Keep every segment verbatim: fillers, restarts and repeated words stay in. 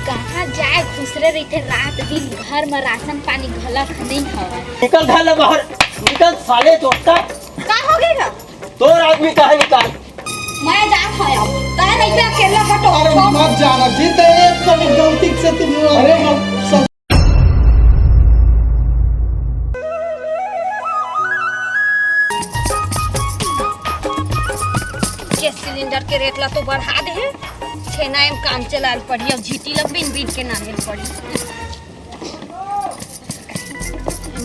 कहाँ जाए खुसरे रहिथे रात दिन, घर म राशन पानी घलक नइ हवय। निकल घर ले बाहर, निकल साले चोट्टा। का हो गे गा? तोर आदमी कहाँ निकाल? मैं जात हँव अब। तैं रहिबे अकेल्ला बटो। अरे मत जाना जी, तैं एक कभी गलती से तुम अरे मत। गैस सिलेंडर के रेट ला तो बढ़ा दे हे। छेना एम काम चलाल पड़ी, अब झीटी ला बीन बीन के नानेल पड़ी।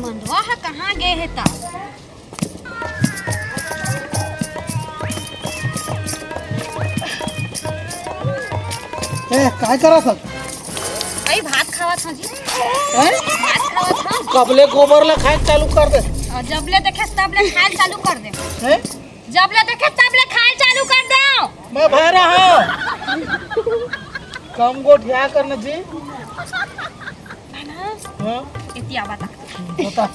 मंदवा ह कहाँ गे हे ता? ए, काय करत हस? अई भात खावत हँव जी। हैं? भात खावत हँव। कबले गोबर ला खाए चालू कर दे। अउ जबले देखे तबले खाए चालू कर दे। हैं? जबले देखे तबले खाए चालू कर दे। मैं भैरा हँव। कम गोठिया करना जी। हाँ? एती आवा ता। बता।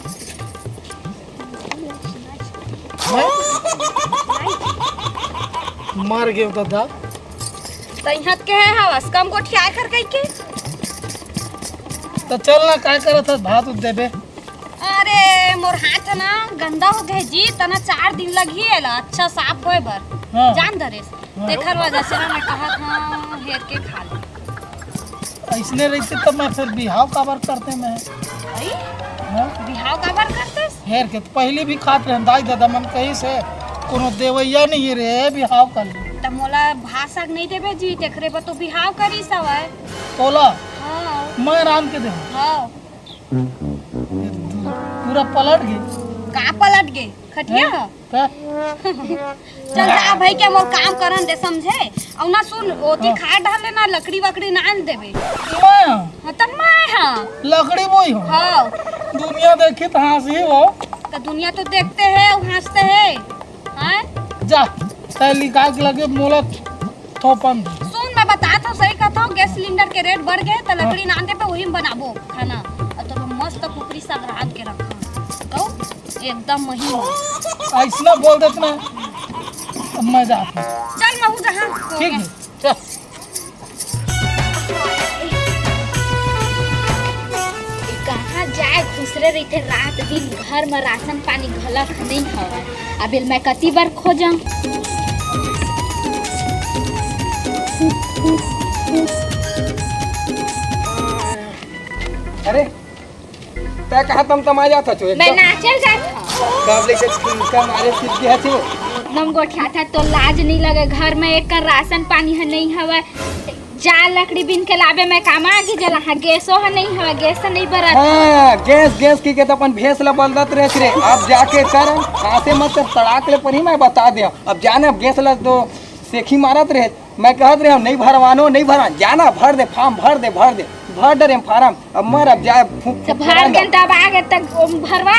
हैं? मर गए दादा। तैं हत के हे हवस, कम गोठिया कर कहि के। त चल ना, काय करत हस, भात उत देबे। अरे, मोर हाथ ना गंदा हो गे जी, तना चार दिन लगही एला अच्छा साफ होए बर। हाँ। जान धरेस। हाँ। तेखर वजह से ना मैं कहत हँव, हेर के खा ले। अइसने रहिते त मैं फिर बिहाव काबर करते मैं? अई? हाँ? बिहाव काबर करते? हेर के त पहिली भी खात रहेन, दाई ददा मन कहिस हे, कोनो देवइया नइ हे रे, बिहाव कर ले। त मोला भात साग नइ देबे जी, तेखरे बर तो बिहाव करिस हवय। तोला? हाँ। मैं रांध के देहूँ। हाँ। पूरा पलट गे। का पलट गे? खटिया ह? का? चल जा भाई, के मोर काम करन दे, समझे? अउ ना सुन, ओती हाँ। खाए डाले ना, लकड़ी वकड़ी ना आन देबे। मैं? हाँ, तब मैं हाँ। लकड़ी बोई हो? हाँ। दुनिया देखी त हाँसी हो। त दुनिया तो देखते हे अउ हाँसते हे। हाँ? जा, तैं निकाल के लगे मोला थोपन। सुन, मैं बतात हँव, सही कहत हँव, गैस सिलेंडर के रेट बढ़ गे, त लकड़ी हाँ। ना आन देबे, वही में बनाबो खाना। अउ तो मस्त कुकरी साग रांध के रखा। कहूँ, एकदम महीन। अइसना बोल देत ना, अब मैं जात हँव। चल, महूँ जहाँ ठीक हे, चल। कहाँ जाए खुसरे रहिथे रात दिन, घर म राशन पानी घलक नइ हवय। अब एला मैं कति बर खोजंव? अरे, तैं कहाँ तमतमा जात हस? मैं एकदम नाचल जात हँव। कब ले के ठुमका मारे सीख गे हस वो? नम गोठियात हस, तोला लाज नइ लगे? घर म एक कर राशन पानी ह नइ हवय। जा लकड़ी बीन के लाबे, मैं काम आगे जला। हाँ, गैसो ह नइ हवय, गैस ह नइ बरत। हाँ, गैस, गैस कहि के त अपन भैंस ला बलदत रहे रे। अब जाके कर, हाँसे मत कर, तड़ाक ले परही, मैं बता देंव। अब जाने, अब गैस ला तो सेखी मारत रहे। मैं कहत रहेंव, "नइ भरवानो, नइ भरवान।" जाना, भर दे, फार्म भर दे, भर दे। भर डरेंव फार्म। अब मर, अब जाए, फूंक, त फूंक भर भरा के दे। तब आगे तक ओम भरवा,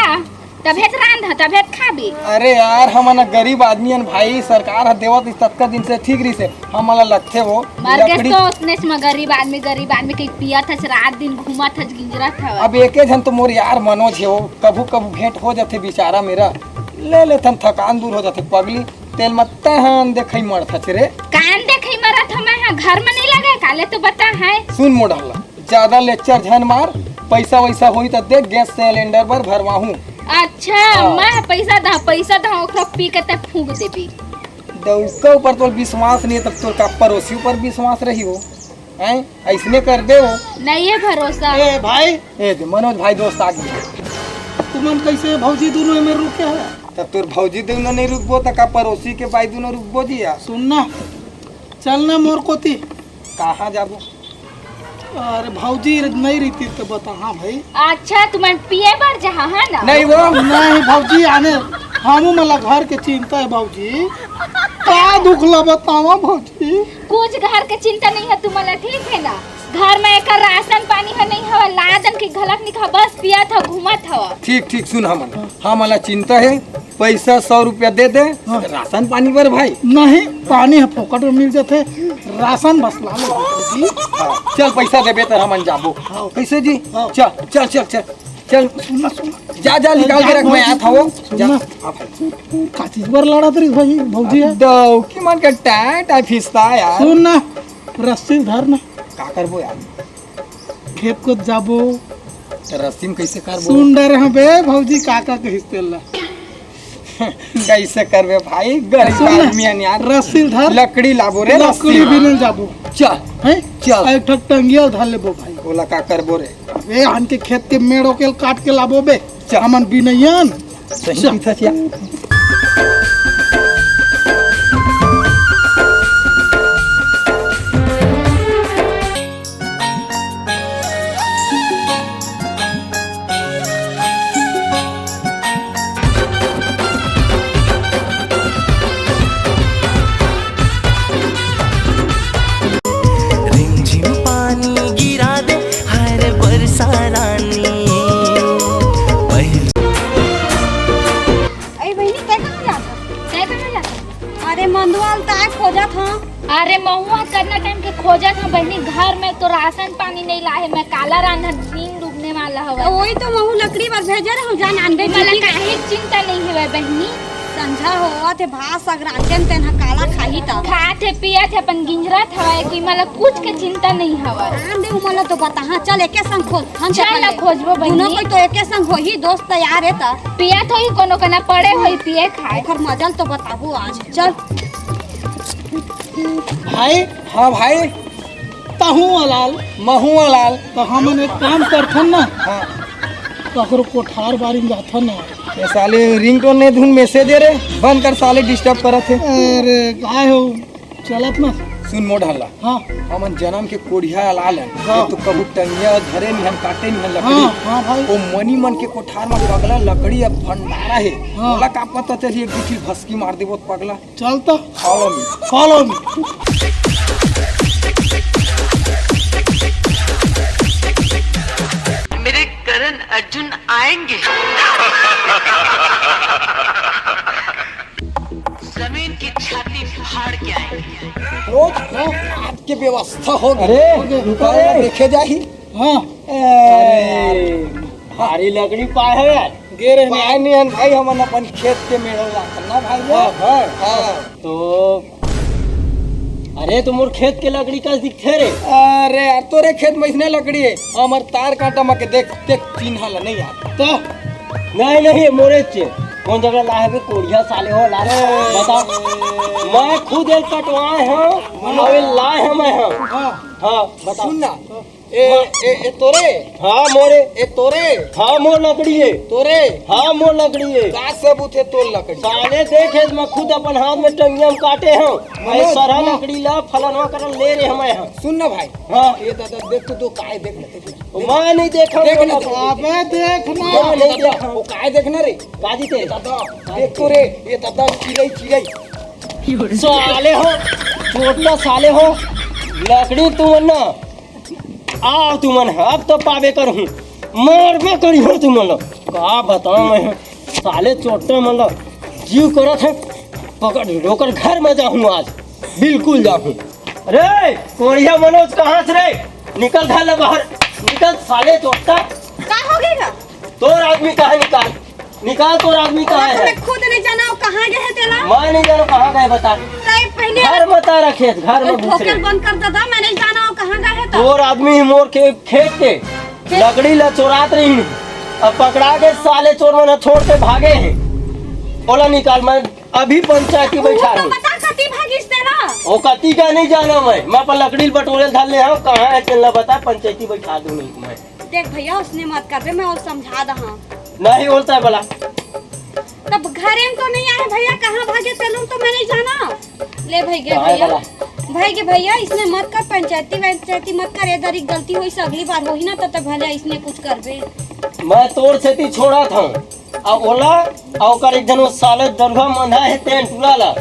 तभे त रांध, तभे त खाबे। अरे यार, हमन ह गरीब आदमी हन भाई, सरकार ह देवत रहिस ततका दिन से ठीक रहिस हे, हमन ला लगथे वो मर गे लकड़ी। तो ओसने म गरीब आदमी, गरीब आदमी कहि पियत हस, रात दिन घूमत हस, गिंजरत हवस। अब एके झन तो मोर यार मनोज हे, वो कभू कभू भेंट हो जाथे बिचारा मेरा, ले लेथन, थकान दूर हो जाथे पगली। तेल मत तहन देखई मरत हस रे। कान देखई मरत हँव मैं ह, घर म नइ लगे, काले तो बता है। सुन मोर डहर ला, जादा लेक्चर झन मार, पइसा वइसा होही त दे, गैस सिलेंडर बर भरवाहूँ। अच्छा, हाँ। मैं पइसा दहा, पइसा दहा, ओकरा पी के तैं फूंक देबे। डउका ऊपर तोर विश्वास नइ हे, तब तोर का परोसी ऊपर विश्वास रही हो? हैं? अइसने कर दे हो। नइ हे भरोसा। ए भाई। ए दे, मनोज भाई दोस्त आ गे। तुमन कइसे भौजी दूनों एमे रुके हव? तब तोर भौजी दूनों नइ रुकबो, त का परोसी के बाई दूनों रुकबो जी यार? सुन ना, चल ना मोर कोती। कहाँ जाबो? अरे भौजी नइ रहितिस त बता, हाँ भाई। अच्छा, तुमन पिए बर जाहा, है ना? नहीं वो। नहीं भौजी, आने हमू मन ला घर के चिंता हे भौजी। का दुख ला बतावा भौजी? कुछ घर के चिंता नइ हे तुमन ला, ठीक हे ना? घर म एकर राशन पानी ह नइ हवय, लादन के घलक नइ खा, बस पियत हव, घूमत हव। ठीक, ठीक, सुन हमन, हमन ला चिंता हे, पइसा सौ रुपया दे दे, हाँ। राशन पानी बर भाई। नहीं, पानी ह फोकट म मिल जाथे, राशन बस ला ले जी। हाँ, चल पइसा देबे त हमन जाबो। हाँ। कइसे जी? हाँ। चल, चल, चल, चल, चल। सुन ना, सुन ना। जा, जा, निकाल के रख, मैं आत हवं। सुन जा। ना। हाँ भाई। का चीज बर लड़त रहिस भाई, भौजी हे? डौकी मन के टाय, टाय फिसता यार। सुन ना, रस्सी धर ना। का करबो यार? खेत को जाबो। त रस्सी में कैसे करबो? सुन डरे हँव बे भौजी, का का कहिस तेला। कैसे करबे भाई, गरीब सुन ना, आदमी हन यार। रस्सी धर। लकड़ी लाबो रे, लकड़ी रस्सी। बिने जाबो। चल। हैं? चल। एक ठक टंगिया धर लेबो भाई। ओला का करबो रे? ए, आन के खेत के मेड़ ओके ल काट के लाबो बे। चल। हमन बिनइयन। सही चल। कहिथस या। रिमझिम पानी गिरा दे हर बरसा रानी। पहिल- अरे बहिनी, तैं कहाँ जात हस? तैं कहाँ जात हस? अरे मंदुआ ल ताय खोजत हँव। अरे महुआ कतना टाइम के खोजत हँव बहिनी, घर में तो राशन पानी नइ लाहे, मैं काला रांधन, दिन डूबने वाला हवय। त वही तो महूँ लकड़ी बर भेजे रहूँ, जा नानबे मोला चीटी। काहे चिंता नइ हवय बहिनी। संझा होवत हे, भात साग रांधे न, तेन ह काला खाही त। खात हे, पियत हे, अपन गिंजरत हवय, कोई मोला कुछ के चिंता नइ हवय। आन दे, मोला तो बताहा, चल एके संग खोज, हम चल चल ना ले। खोजबो बहिनी। दुनो कोई तो एके संग होही, दोस्त यार हे त। पियत होही, कोनो कना पड़े होही, पिए खाए। ओकर मजा ल तो बताबो आज, चल। भाई। हाँ भाई। तहूँ अलाल। महूँ अलाल। त हमन एक काम करथन ना। हाँ। ककरो कोठार बारी में जाथन ना। ये साले ringtone नइ धुन message दे रे, बंद कर साले, disturb करत हे। अरे काय हो, चलत ना। सुन मोर ढाला। हाँ। हमन जनम के कोढ़िया अलाल हन। हाँ। एक तो कभू टंगिया धरे नइ हन, काटे नइ हन लकड़ी। हाँ, हाँ भाई। ओ मनी मन के कोठार में पगला लकड़ी अब भंडारा हे। हाँ। ओला का पता चलही, एक दू चीज भसकी मार देबो त पगला। चल तो। Follow me, follow me। मेरे करण अर्जुन आएंगे। जमीन की छाती फाड़ के आएंगे। रोज ना, आज के व्यवस्था हो गई। अरे, रुको रे। देखे जाही। हाँ। ए, भारी लकड़ी पाए हवे यार। गे रहे पाए नइ हन भाई, हमन अपन खेत के मेड़ ला करना भाई। हाँ, हाँ। हाँ। तो अरे, तो मोर खेत के लकड़ी कस दिखथे रे। अरे यार, तोरे खेत में इसने लकड़ी हे, हमर तार कांटा म के देख, देख चिन्हा ला नइ यार। तो नहीं, नहीं, मोरे चे। कोन जगह ला हवे कोढ़िया साले हो, ला रे। बता। मैं खुद एक कटवाए हँव, अउ लाए हँव मैं ह। हाँ। हाँ, बता। सुन ना। ए, ए, ए तोरे? हाँ, मोरे। ए तोरे? हाँ, मोर लकड़ी हे। तोरे? हाँ, मोर लकड़ी हे। का सबूत हे तोर लकड़ी? साले देखे, मैं खुद अपन हाथ में टंगिया में काटे हँव। मनोज, ए सरहा हाँ। लकड़ी ला फलनवा करन ले रे हमें ह। सुन ना भाई। हाँ। ए दादा, देख तो, तो काय देख ना, देख ना। ओ, मैं नइ देखँव। देख ना, अबे देख ना। मैं नइ देखँव। ओ काय देख ना रे? काजी ते? दादा, देख तो रे, ए दादा, चिरई, चिरई। साले हो, चोट्टा साले हो, लकड़ी तुमन ना, आओ तुमन, अब तो पाबे करहूँ, मारबे करिहो तुमन ला। का बताओं मैं, साले चोट्टा मन ला, जीव करत हे, पकड़, ओकर घर में जाहूँ आज, बिल्कुल जाहूँ। अरे, कोढ़िया मनोज कहाँ से रे? निकल घर ले बाहर, निकल साले चोट्टा। का हो गे गा? तोर आदमी कहाँ निकाल? निकाल तोर आदमी कहाँ हे? मैं खुद नइ जानँव कहाँ गे हे तेला। मैं नइ जानँव कहाँ गे हे, बता। तैं पहले घर बता रखे, घर में घुस ठोकर रे। बंद कर दादा, मैं नइ जानँव कहाँ गे हे त। तोर आदमी मोर के खेत के खेत? लकड़ी ला चोरात रहिन। अब पकड़ा गे साले चोर मन छोड़ के भागे हे। ओला निकाल, मैं अभी पंचायती बैठा हूँ। बता कती भागिस तेला। ओ कती का नइ जानँव मैं। मैं अपन लकड़ी ल बटोरे धर ले हँव, कहाँ हे तेला बता, पंचायती बैठा दूँ नहीं मैं। देख भैया, उसने मत करबे, मैं ओला समझा दहा। नहीं बोलता है भला। तब घरे में तो नइ आहे भैया, कहाँ भागे तेलुन तो मैं नइ जानँव। ले भाई गे भैया, भाई गे भैया, इसने मत कर, पंचायती वंचायती मत कर, ए दरी गलती होइस, अगली बार होही ना त, त भले इसने कुछ करबे। मैं तोर सेती छोड़त हँव, अउ ओला, अउ ओकर एक झन ओ साले दरुहा मंधा हे तेन टूरा ला,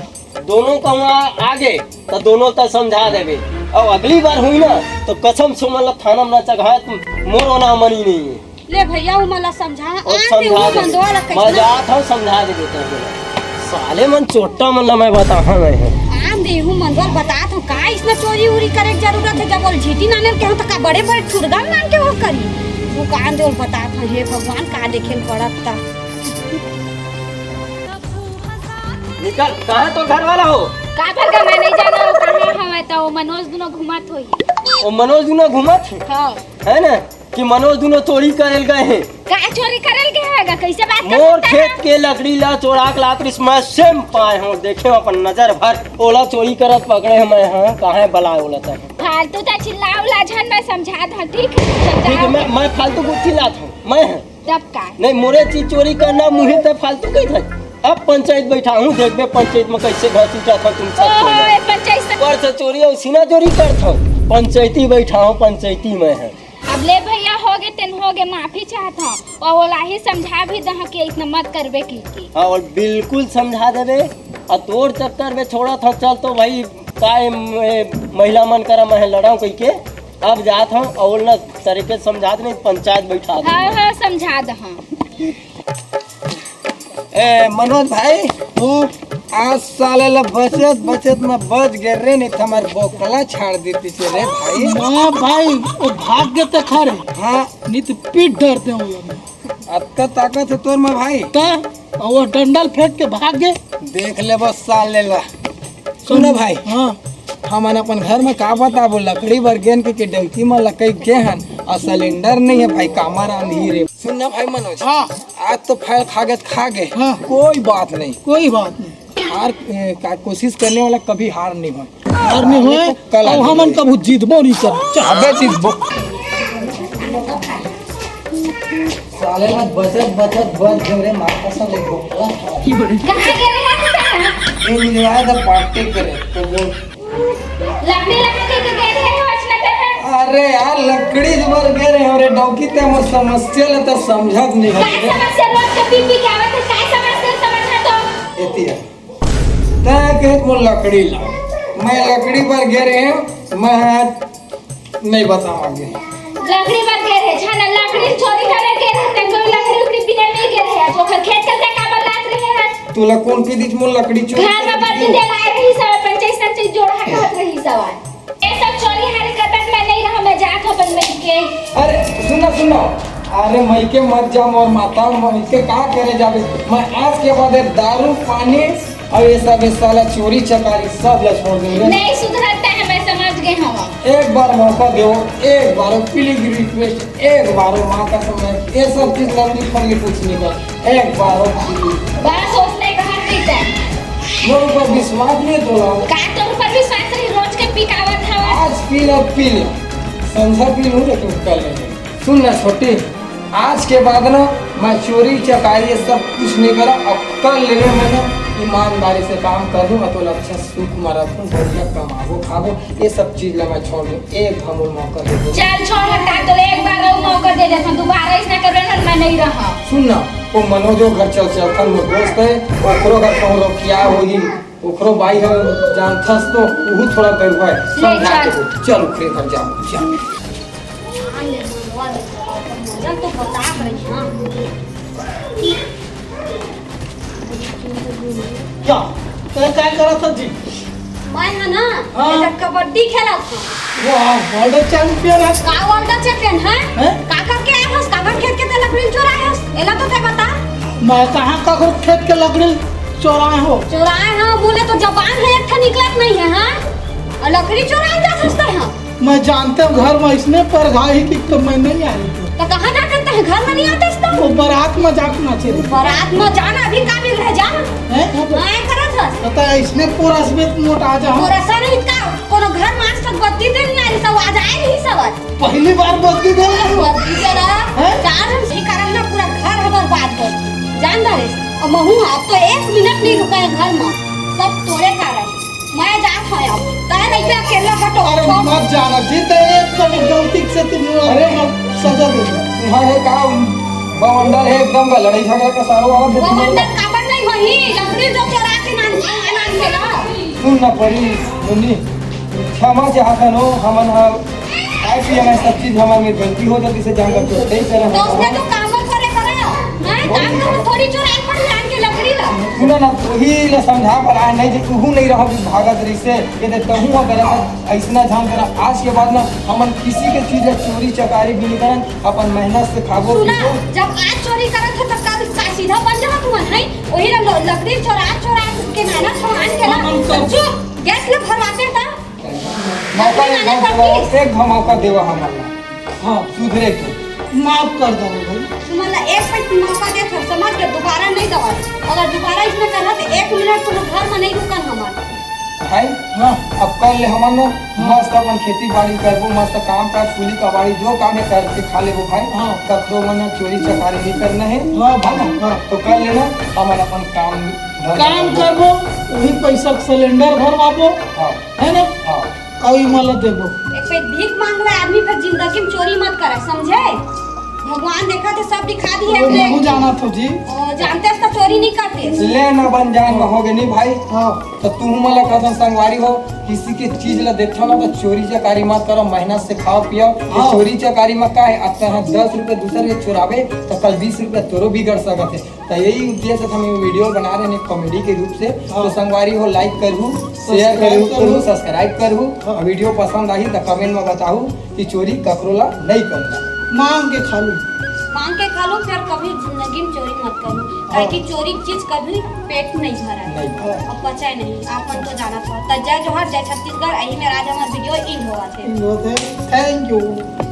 दोनों कहूँ आगे, त दोनों त समझा देबे। अउ अगली बार होही ना, त कसम से ओमन ला थाना में ना चघाए, त मोर ओना मनी नइ हे। ले भैया, ओमन ला समझा, ओ आन दे, समझा ओमन देबे। मंदवा ला मैं कइसना जात हँव, समझा देबे तो बोला। साले मन चोट्टा मन ला मैं बताहा मैं ह। आन दे, ओमन मंदवा ला बतात हँव, का इसने चोरी उरी करे के जरूरत हे? जब ओला झीटी नाने के हँव, त का बड़े बड़े ठुरगा नान के ओ करी? ओ का आन दे, ओला बतात हँव, हे भगवान, का देखे ल पड़त त। निकल, कहाँ तोर घर वाला हो? का घर का मैं नइ जानँव, कहाँ हवय त ओ मनोज दुनों घूमत होही। वो मनोज दुनो घूमत हे, हाँ। है ना, कि मनोज दुनो चोरी करेल गए हे। का चोरी करेल गए हे गा? कैसे बात मोर करता खेत है? के लकड़ी ला चोरा के लात रिस, मैं सेम पाए हूँ, देखे हूँ अपन नजर भर, ओला चोरी करत पकड़े हूँ मैं। हाँ, कहाँ है बला ओला तक? फालतू ता चिल्लाव ला झन, मैं समझा था, ठीक है? ठीक है, मैं, मैं फालतू को चिल्लात हूँ, मैं है। तब का? नहीं, मोरे चीज चोरी करना मुहे ते फालतू कही था। अब पंचायत बैठा हूँ, देखबे पंचायत में कैसे घसीटा था तुम सब ओए, पंचायत से पर से चोरी और सीना चोरी कर था। पंचायती बैठा हूँ, पंचायती में है। अब ले भैया, हो गे तेन हो गे, माफी चाहत हूँ। और ओला ही समझा भी दहा कि इतना मत करबे की, की। हाँ, और बिल्कुल समझा देबे। और तोर चक्कर में छोड़ा था, चल तो भाई, काय म-, ए, महिला मन करा मैं लड़ाऊं कह के। अब जात हूँ और ना सरे के समझा दे, नहीं पंचायत बैठा दे। हाँ, हाँ, समझा दहा। ए, मनोज भाई, तू आज साले ला बचत बचत में बच गे रे, नहीं तो हमार बोकला छाड़ देती चे रे भाई। माँ भाई, वो भाग गे ते खा रे। हाँ। नहीं तो पीट डरते हो। अतका ताकत है तोर में भाई। त वो डंडल फेंक के भाग गे। देख ले बस साले ला। सुन ना भाई। हाँ। हमन अपन घर में का बताबो, लकड़ी बर गेन के, के डौकी में लकई गे हन, और सिलेंडर नहीं है भाई, कामा रांधी रे। सुन ना भाई मनोज। हाँ। आज तो फैल खा गे, खा गे। हाँ। कोई बात नहीं। कोई बात नहीं। हार, ए, का कोशिश करने वाला कभी हार नहीं हो। हार नहीं होए, कल आ अब हमन जाएंगे। कभू जीतबो नहीं कर। अबे जीतबो। साले में बचत, बचत, बच गए रे, मार कसम, एक बोतल। कहाँ गे रहे हैं? ये नहीं आया था, पार्टी करे, तो वो लकड़ी लगा के तो गे रहे हो, आज लगा है। अरे यार, लकड़ी बर गे रहे हो रे, डौकी ते मोर समस्या ले तो समझत नहीं है। काय समस्या? रोज के पी पी के आवत है, काय समस्या समझा तो? एती है। तैं कहे मोर लकड़ी ला, मैं लकड़ी बर गे रहे हूँ, मैं नहीं बताऊँ आगे। लकड़ी बर गे रहे, छाना लकड़ी चोरी करे गे रहे, तैं कोई लकड़ी उकड़ी बिने नहीं गे रहे, आज ओकर खेत चलते का बल्लात रहे हैं। तोला कौन कह दीच मोर लकड़ी चोरी घर में करे? बत्ती जलाए रही सब, अपन जैसा चीज जोड़ हटात रही सब। ये सब चोरी हरकत में नहीं रहा, मैं जात हूँ अपन मइके। अरे सुनो, सुनो, अरे मइके मत जा मोर माता, मइके का करे जाबे? मैं आज के बाद ये दारू पानी और ये सब, ये साला चोरी चकारी सब ला छोड़ दूंगा। नहीं सुधरता है, मैं समझ गई हूँ। एक बार मौका दो, एक बार प्लीज रिक्वेस्ट, एक बार माँ कसम है, ये सब चीज लंबी फंदी कुछ नहीं कर, एक बार please। बस उसने कहा ठीक है। मोर ऊपर विश्वास नहीं है तोला। का तोर ऊपर विश्वास रही, रोज के पिकावत हवा। आज पी लो, पी लो, संझा पी लूँ लेकिन कल नहीं। सुन ना छोटी, आज के बाद ना मैं चोरी चकारी ये सब कुछ नहीं करा। अब कर ले मैं ना ईमानदारी से काम कर दूँ, तो अच्छा सुख में रखूँ, बढ़िया कमाबो खाबो, ये सब चीज ला मैं छोड़ दूँ। एक हमर मौका दे दो। चल छोड़ हटा, तो एक बार और मौका दे देता, दोबारा इसने करबे ना, मैं नहीं रहा। सुन ना, वो मनोजो घर चल चल, कल वो दोस्त है, ओकरो घर कहूँ रोकिया होगी, ओकरो बाई है, जानथस तो, उहू थोड़ा गरुआ है, ले समझा चल। के दे। चल ओकरे घर जाओ, चल। मजा तो बता रही, हाँ। क्या? तै काय करत हस जी? मैं है ना, हाँ। एकर कबड्डी खेलत हूँ। वाह, world champion है। का world champion है? हैं? का करके आए हस? काकर खेत के ते लकड़ी चोराए हस? एला तो तै बता। मैं कहाँ काकर खेत के लकड़ी चोराए हो? चोराए हाँ, बोले तो जबान है, एक ठा निकलत नहीं है, हाँ? और लकड़ी चोराए जात हस तै, हाँ? मैं जानते हूँ घर में इसने पर घाही की तो मैं नहीं आई थी। तो कहाँ जाते थे? घर में नहीं आते तो? वो बारात में जाके नाचे थे। बारात में जाना अभी का मिल रहे जा? हैं? मैं करत हस। पता है इसने पोरस में मोटा जा। पोरसा नहीं का? कोनो घर में आज तक बत्ती दे नहीं आ रही, सब आज आए रही सब आज। पहली बार बत्ती दे रहा हूँ। बत्ती दे रहा। हैं? चार हम सी कारण ना पूरा घर है बर्बाद कर। जान रहे। अब महू अब तो एक मिनट नहीं रुका है घर में। सब तोरे कारण। मैं जात हूँ अब। तय नहीं पे अकेला घटो। अरे छोड़। मत जाना जी, तो एक कभी गलती से तुम अरे। सजा दे दो। तुम्हारे का बवंडर है एकदम का लड़ाई झगड़ा का सारो आवाज देती है। बवंडर काबर नहीं होही, लकड़ी जो चोरा के नान, नान के ना। सुन ना परी, मुन्नी, क्षमा चाहत हन, हमन ह खाए पिए में सब चीज हमन में गलती हो जाती से जान कर चोरी नहीं करे। तो उसने तो काम करे करा, हैं? काम करे थोड़ी चोराई पड़ी आन के लकड़ी ला। सुना ना, वही ले समझा पर आ नहीं जे तू नहीं रहो कि भागत रही से, ये दे तहू अगर ऐसना जान करा, आज के बाद ना हमन किसी के चीज ला चोरी चकारी भी नहीं करन, अपन मेहनत से खाबो सुना, पीबो। जब आज चोरी करत हो तब का, का सीधा बन जाओ तुम, हैं? वही ला ल-, लकड़ी चोरा चोरा के ना ना सामान के ना। हम तो चुप, गैस ला भरवाते ता। मौका एक घाव देवा, एक घाव मौका देवा हमन ला। हाँ, सुधरे के। माफ कर दो भाई। तुमन ला एक पइत मौका देत हव, समझ के दोबारा नहीं दवा। अगर दोबारा इसने करना तो एक मिनट तुम घर में नहीं रुकन हमन। भाई, हाँ। अब कर ले हमन ना, हाँ। मस्त अपन खेती बाड़ी करबो, मस्त काम काज, फूली कबाड़ी, जो काम है करके खा लेबो भाई। हाँ। कखरो मन चोरी चकारी नहीं करना है। हाँ भाई, है ना? हाँ। तो कर लेना, हमन अपन काम धंधा काम करबो। करबो, वही पैसा सिलेंडर भरवाबो, हाँ। है ना? हाँ। अउ इमन ला देबो। एक पे भीख मांग रहे आदमी, फिर जिंदगी में चोरी मत करे, समझे? भगवान देखा थे, सब दिखा दी है वो अपने। नहीं जाना था जी। ओ, जानते तो चोरी नहीं करते। ले ना बन जान में होगे नहीं भाई। हाँ। तो तू मला कहता संगवारी हो, किसी के चीज ला देखो ना तो चोरी चकारी मत करो, मेहनत से खाओ पियो। ये हाँ। चोरी चकारी में का है, अब तहां दस रुपये दूसर के चुरावे तो कल बीस रुपये तोरो बिगड़ सकत है। तो यही उद्देश्य से हम ये वीडियो बना रहे हैं कॉमेडी के रूप से। हाँ। तो संगवारी हो, लाइक करहू, शेयर subscribe करहू, करहू। करहू, सब्सक्राइब करहू, हाँ। और वीडियो पसंद आही तो कमेंट में बताहू कि चोरी ककरो ला नहीं करना। मांग के खा लू। मांग के खा लू, फिर कभी जिंदगी में चोरी मत करू, हाँ। काहे कि चोरी चीज कभी पेट नहीं भरा है। नहीं। हाँ। और पचा नहीं, आप मन तो जाना था। तो जय जोहार, जय छत्तीसगढ़, यही मेरा आज हमारा वीडियो एंड हुआ थे। एंड हुआ थे। Thank you।